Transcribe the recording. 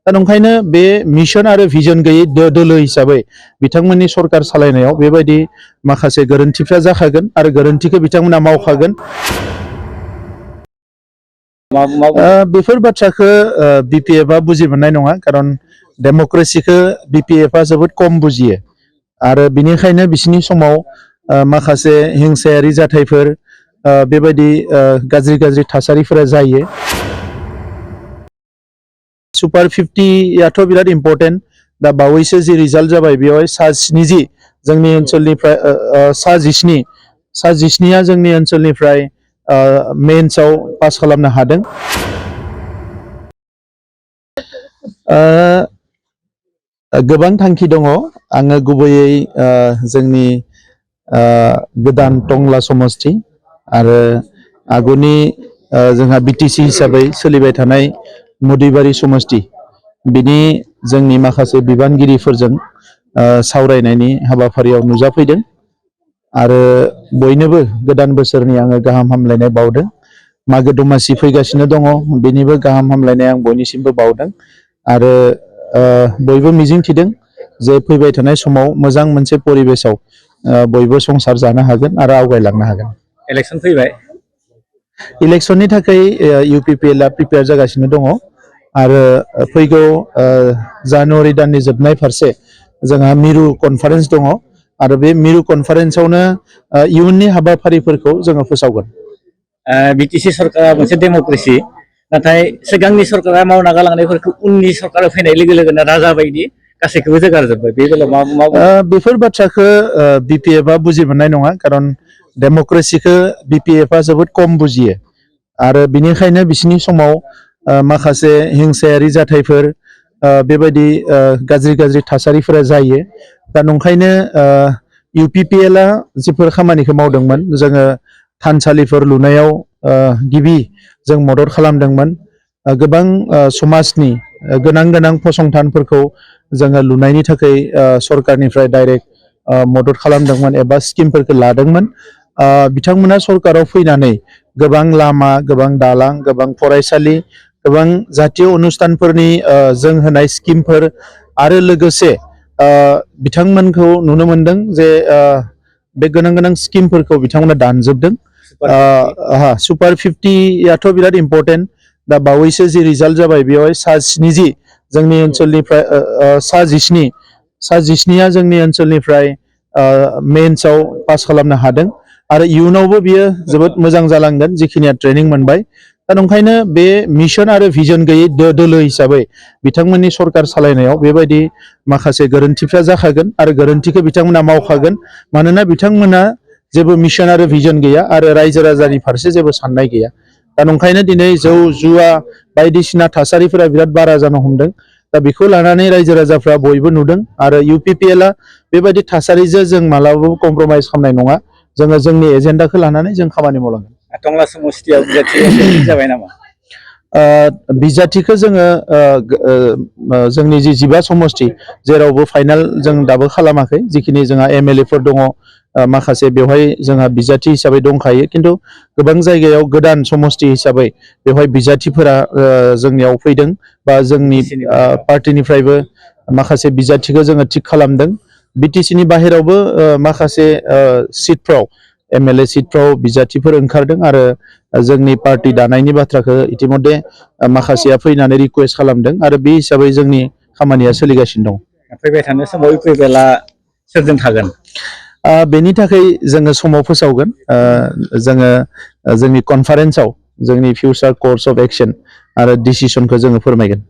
दा नंखायनो बे मिशन आरो भिजन गैयै दोलो हिसाबै बिथांमोननि सरकार सालायनायाव बेबायदि माखासे गोरोन्थिफ्रा जाखागोन आरो गोरोन्थिखौ बिथांमोना मावखागोन। बेफोर बाथ्राखौ बिपिएफआ बुजि मोननाय नङा, खारन डेम'क्रेसिखौ बिपिएफआ जोबोद खम बुजियो आरो बिनिखायनो बिसिनि समाव माखासे हिंसायारि जाथायफोर बेबायदि गाज्रि गाज्रि थासारिफोरा जायो। सुपार 50याथ' बिराद इम्पर्टेन्ट। दा बावैसो जि रिजाल्ट जाबाय बेवहाय सा-70 जोंनि ओनसोलनिफ्राय सा-19 जोंनि ओनसोलनिफ्राय मेन्सआव पास खालामनो हादों। गोबां थांखि दङ। आङो गुबैयै जोंनि गोदान टंला समस्ति आरो आगुनि जोंहा बिटिसि हिसाबै सोलिबाय थानाय मुदिबारि समस्ति बिनि जोंनि माखासे बिबानगिरिफोरजों सावरायनायनि हाबाफारियाव नुजाफैदों आरो बयनोबो गोदान बोसोरनि आङो गाहाम हामलायनाय बावदों। मागो दमासि फैगासिनो दङ, बेनिबो गाहाम हामलायनाय आं बयनिसिमबो बावदों आरो बयबो मिजिं थिदों जे फैबाय थानाय समाव मोजां मोनसे परिबेसाव बयबो संसार जानो हागोन आरो आवगायलांनो हागोन। इलेक्शन फैबाय, इलेक्शननि थाखाय इउपिपिएलआ प्रिपेयार जागासिनो दङ आरो फैगौ जानुवारि दाननि जोबनाय फारसे जोंहा मिरु कनफारेन्स दङ आरो बे मिरु कनफारेन्सआवनो इयुननि हाबाफारिफोरखौ जोङो फोसावगोन। बिटिसि सरकारा मोनसे डेम'क्रेसि, नाथाय सिगांनि सरकारा मावना गालांनायफोरखौ उननि सरकारा फैनाय लोगो लोगोनो राजा बायदि गासैखौबो जोगारजोब्बाय। बे बेलायाव बेफोर बाथ्राखौ बिपिएफआ बुजि मोननाय नङा, खारन डेम'क्रेसिखौ बिपिएफआ जोबोद खम बुजियो आरो बिनिखायनो बिसिनि समाव माखासे हिंसायारि जाथायफोर बेबायदि गाज्रि गाज्रि थासारिफोरा जायो। दा नंखायनो इउपिपिएलआ जिफोर खामानिखौ मावदोंमोन, जोङो थानसालिफोर लुनायाव गिबि जों मदद खालामदोंमोन। गोबां समाजनि गोनां गोनां फसंथानफोरखौ जोङो लुनायनि थाखाय सरकारनिफ्राय डाइरेक्ट मदद खालामदोंमोन एबा स्किमफोरखौ लादोंमोन। बिथांमोना सरकाराव फैनानै गोबां लामा, गोबां दालां, गोबां फरायसालि, गोबां जातीय अनुस्थानफोरनि जों होनाय स्किमफोर आरो लोगोसे बिथांमोनखौ नुनो मोनदों जे बे गोनां गोनां स्किमफोरखौ बिथांमोना दानजोबदों। सुपार 50याथ' बिराद इम्पर्टेन्ट। दा बावैसो जि रिजाल्ट जाबाय बेवहाय सा-70 जोंनि ओनसोलनिफ्राय सा-19 जोंनि ओनसोलनिफ्राय मेन्सआव पास खालामनो हादों आरो इयुनावबो बियो जोबोद मोजां जालांगोन जिखिनिया ट्रेनिं मोनबाय। दा नंखायनो बे मिशन आरो भिजन गैयै दोलो हिसाबै बिथांमोननि सरकार सालायनायाव बेबायदि माखासे गोरोन्थिफ्रा जाखागोन आरो गोरोन्थिखौ बिथांमोना मावखागोन। मानोना बिथांमोना जेबो मिशन आरो भिजन गैया आरो रायजो राजानि फारसे जेबो साननाय गैया। दा नंखायनो दिनै जौ जुवा बायदिसिना थासारिफोरा बिराद बारा जानो हमदों। दा बेखौ लानानै रायजो राजाफ्रा बयबो नुदों आरो इउपिपिएलआ बेबायदि थासारिजों जों मालाबाबो कमप्रमाइज खालामनाय नङा। जोङो जोंनि एजेन्डाखौ लानानै जों खामानि मावलांगोन। टंला समस्तियाव बिजाथि जाबाय नामा? बिजाथिखौ जोङो जोंनि जि 15 समस्ति जेरावबो फाइनाल जों दाबो खालामाखै। जिखिनि जोंहा एमएलएफोर दङ माखासे बेवहाय जोंहा बिजाथि हिसाबै दंखायो, खिन्थु गोबां जायगायाव गोदान समस्ति हिसाबै बेवहाय बिजाथिफोरा जोंनियाव फैदों बा जोंनि पार्टिनिफ्रायबो माखासे बिजाथिखौ जोङो थिग खालामदों। बिटिसिनि बाहेरावबो माखासे सिटफ्राव एमएलए सिटफ्राव बिजाथिफोर ओंखारदों आरो जोंनि पार्टि दानायनि बाथ्राखौ इतिमধ্যे माखासेया फैनानै रिकुवेस्ट खालामदों आरो बे हिसाबै जोंनि खामानिया सोलिगासिनो दं। फैबाय थानाय समाव इउपिपिएलआ सोरजों थागोन? बेनि थाखाय जोङो समाव फोसावगोन। जोङो जोंनि कनफारेन्सआव जोंनि फिउचार कर्स अफ एक्सन आरो डिसिसनखौ जोङो फोरमायगोन।